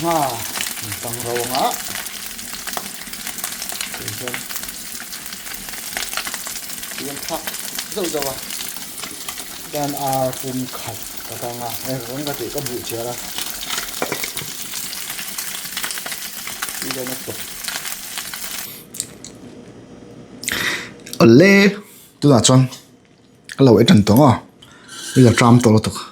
Sangha an kang ro ang a, tui hian tui an thlak zauh zauh a, chuan ar pum khat ka kang a, hei ka kang ka tih ka buh chiar a, tui dawn a tawp. Awle tunah chuan a lo e tan tawh ang aw, i la tram tawh lutuk.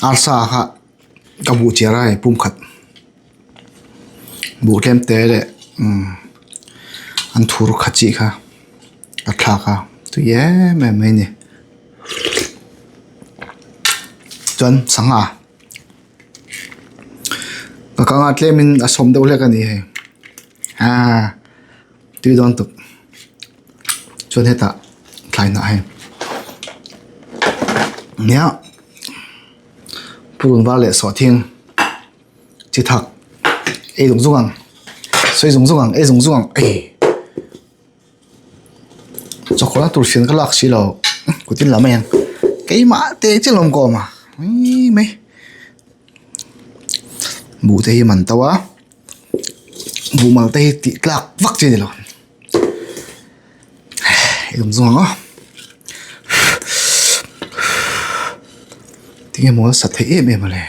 Arsa kha ka buh chiar a hei pum khat buh tlem te leh umm an thur khat chi kha a thlak a tui em em mai a ni chuan sangha ka kang a tlem in a sawm deuh hlek a ni hei aaa. Tui dawn tuk chuan hetah thlai hnah hei nia purun var leh sawhthing chi thak ei zung zung ang sawi zung zung ang ei zung zung ang ei chawkawlh a tur hrian ka lak si lo kutin lam a hian keimah te chiah lawm ka awm a mai mai buh te hi man to a. Buhmal te hi tih tlak vak chi a ni lo i awm zawng ang a tinge maw a sa theih em em a le.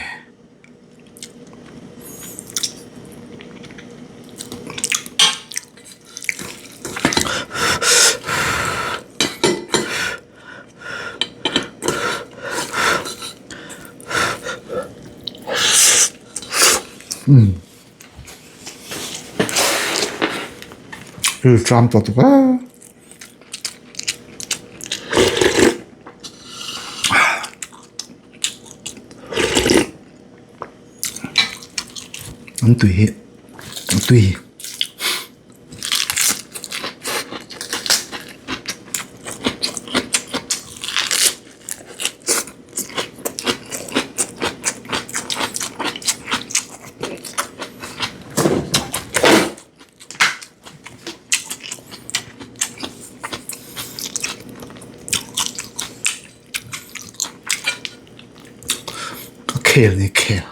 Hei tram tawh tuk a. An tui hi a tui. A khel a ni khel.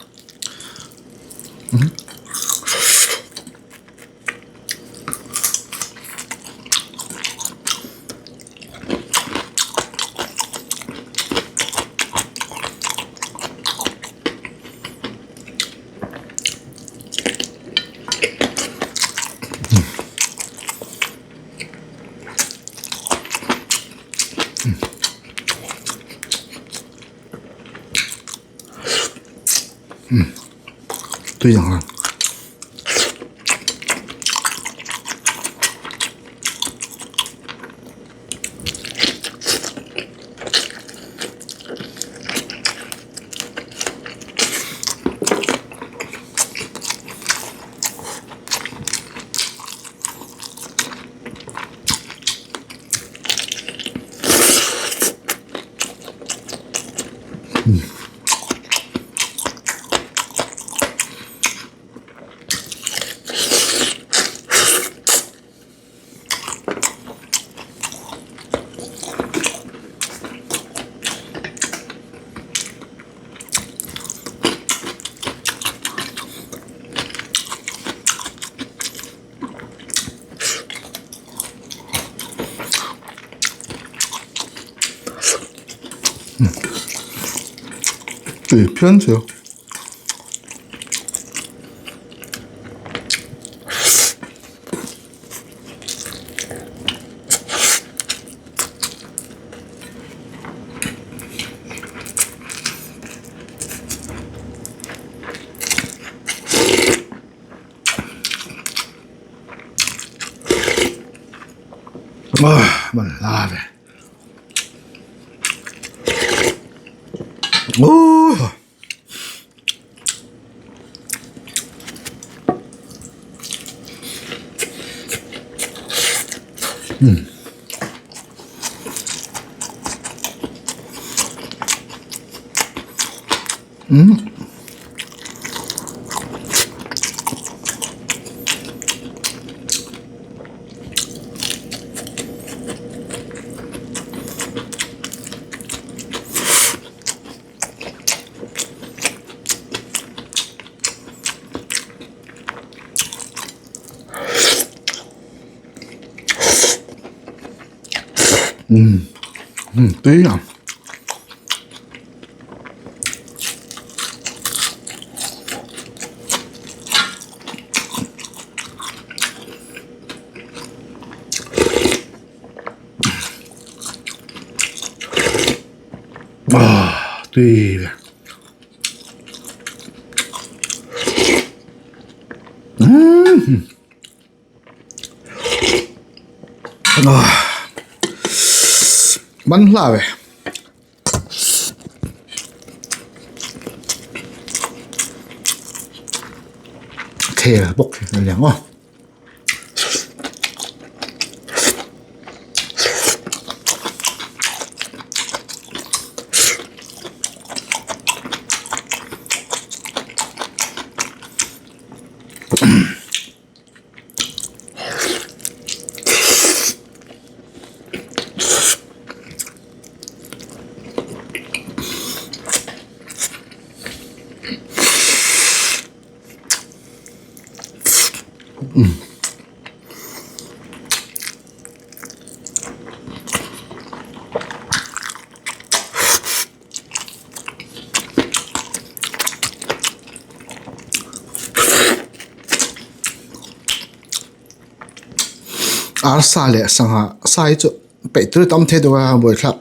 Tui ang ang. Tui phian chu. Man la ve. Ooh. Mm. Umm umm tui a. Ah tui ve. Umm. Man hla ve. Thel bawk hi a liang aw. Arsa leh sangha sa hi chu peih tur tam thei deuh a buaithlak.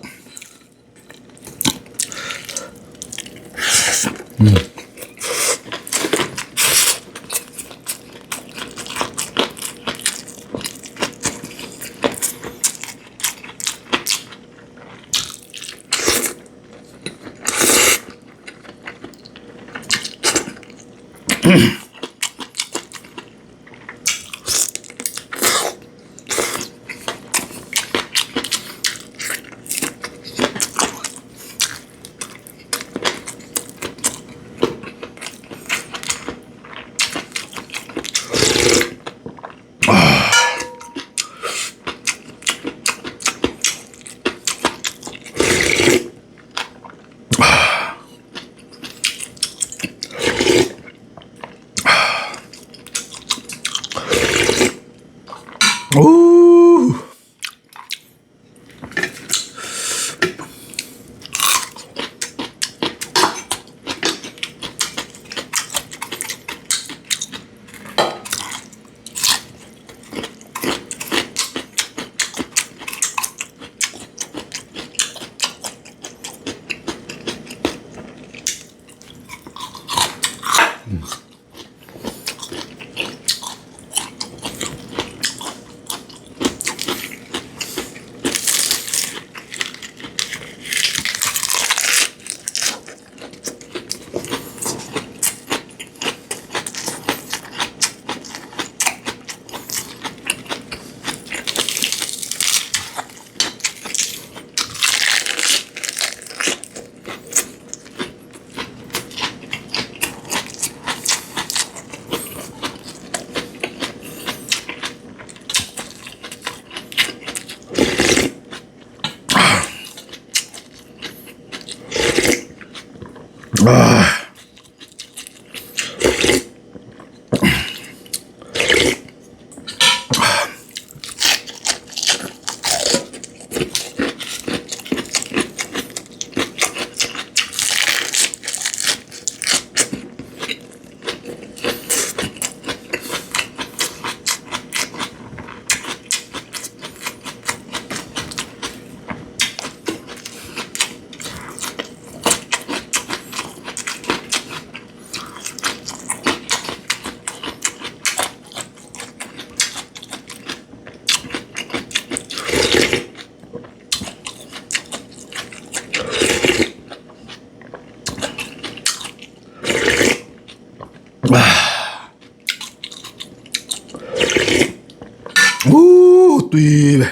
Ooh. Ooh tui ve.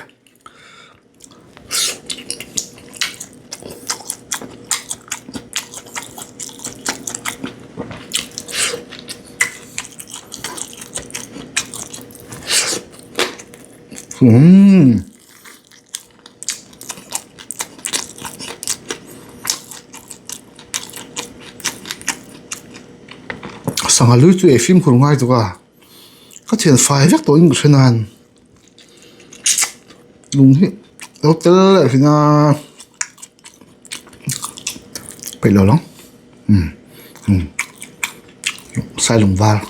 Umm. Sangha lui chu ei fimkhur ngai tuk a ka thian fai vek tawhin ka hre nan lung hi. Lo tel leh thin a peih lo lang umm umm sailung var.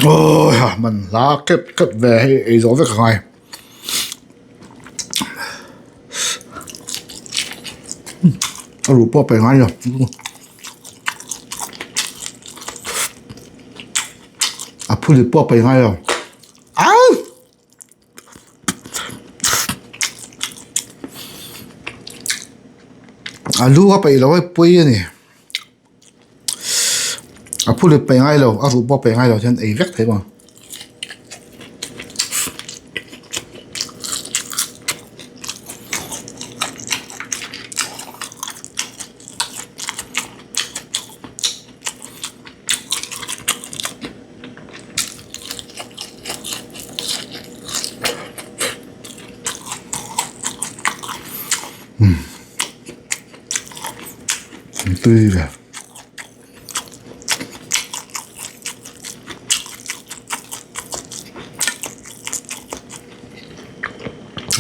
Aw ha man hla kep kep ve hei ei zawh vek a ngai a ruh pawh a pe ngai lo. A phuli pawh a pe ngai lo au. A lu a peih lo a pui a ni a phul ip peih ngai lo a ruh pawh a peih ngai lo hian ei vek thei bawk. Tui ve.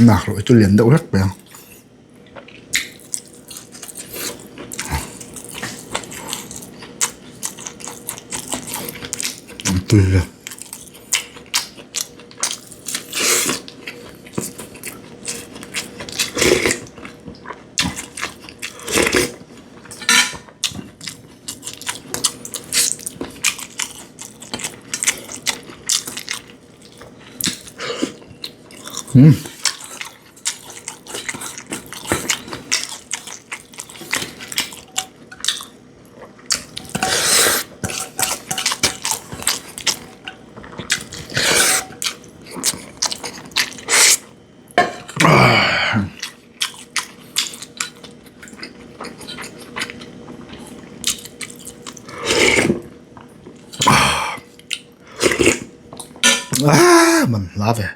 Nak rawh hi chu lian deuh hlek mai ang. Tui ve. Hmm. Ah, man hla ve.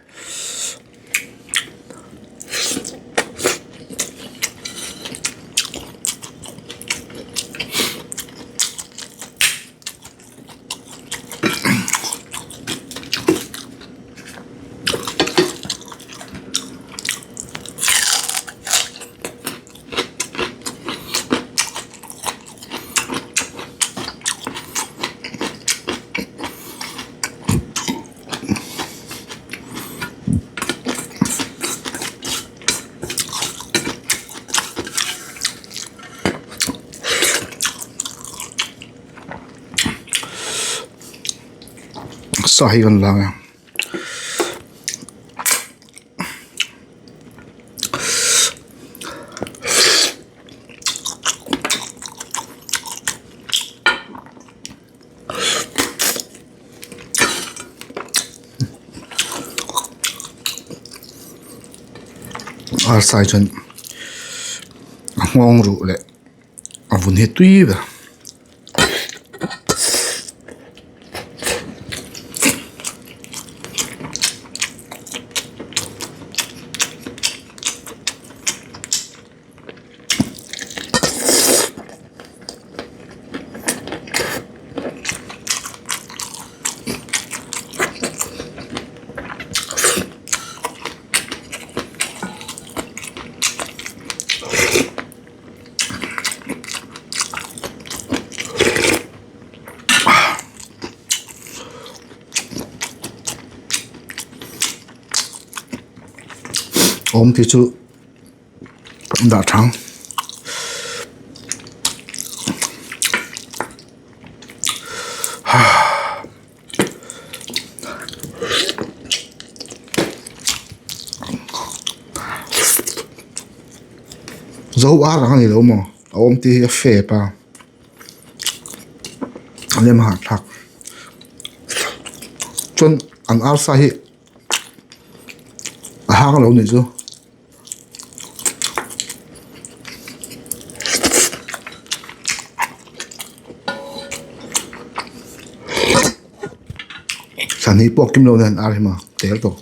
Sa hi kan lang a. Arsa hi chuan a nghawng ruh leh a vun hi tui ber. Awm tih chu dah thang. Zo ar ang a ni lo maw a awm tih hi a fep a a lem hahthlak chuan an arsa hi a hang lo nih chu. Sahni pawh kim lo nen ar hi maw tel tawh.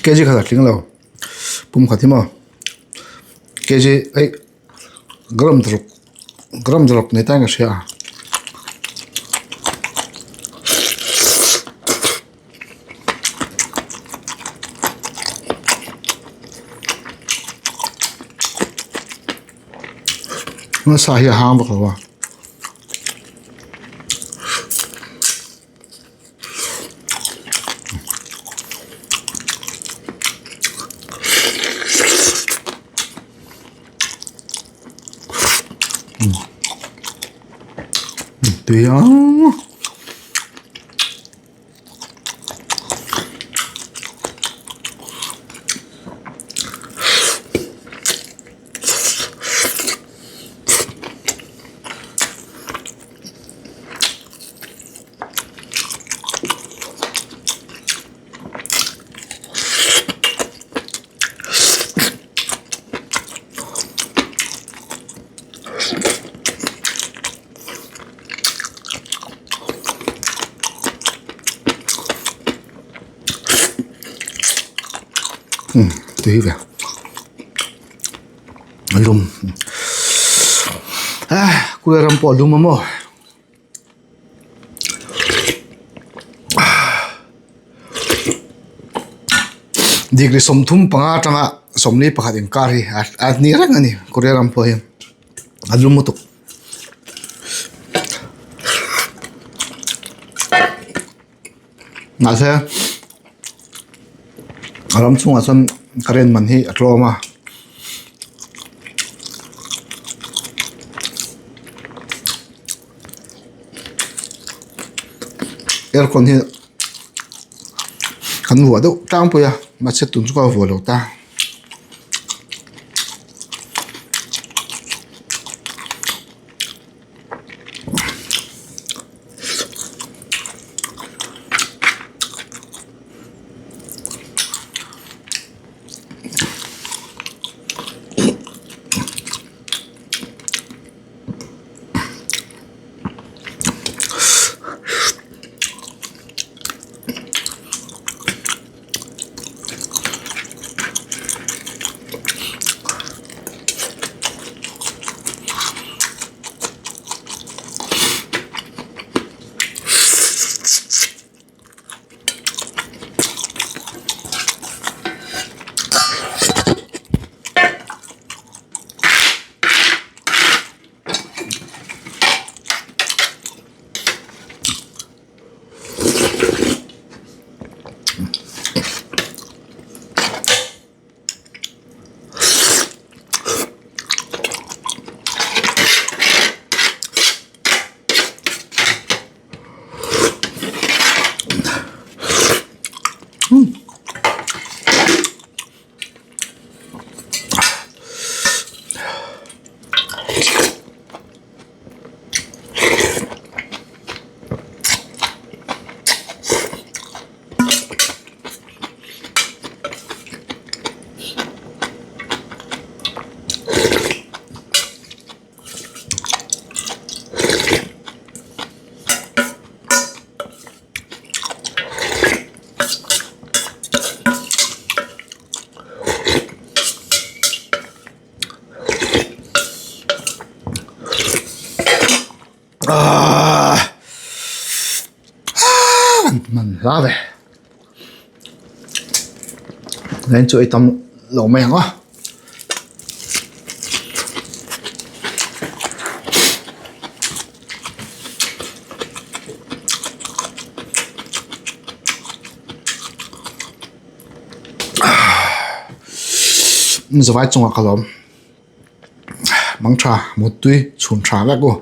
Kg khat a tling lo pum khat hi maw kg eih gram ruk gram ruk ni tain ka hria a. Nasa hi a hang vak lo a. Tui ang. Tui ve a lum ah kuai ram pawh a lum a maw. Degree 35 atanga 41 inkar hi a ni reng a ni Korea ram pawh hi a lum lutuk. Mahse a ram chhungah chuan current man hi a tlawm a. Aircon hi kan vuah deuh tlangpui a mahse tun chu ka vuah lo ta. Ahh man hla ve len chu ei tam lo mai ang a. Zavai chungah ka lawm. Mang tha, muttui chhun tha vek u.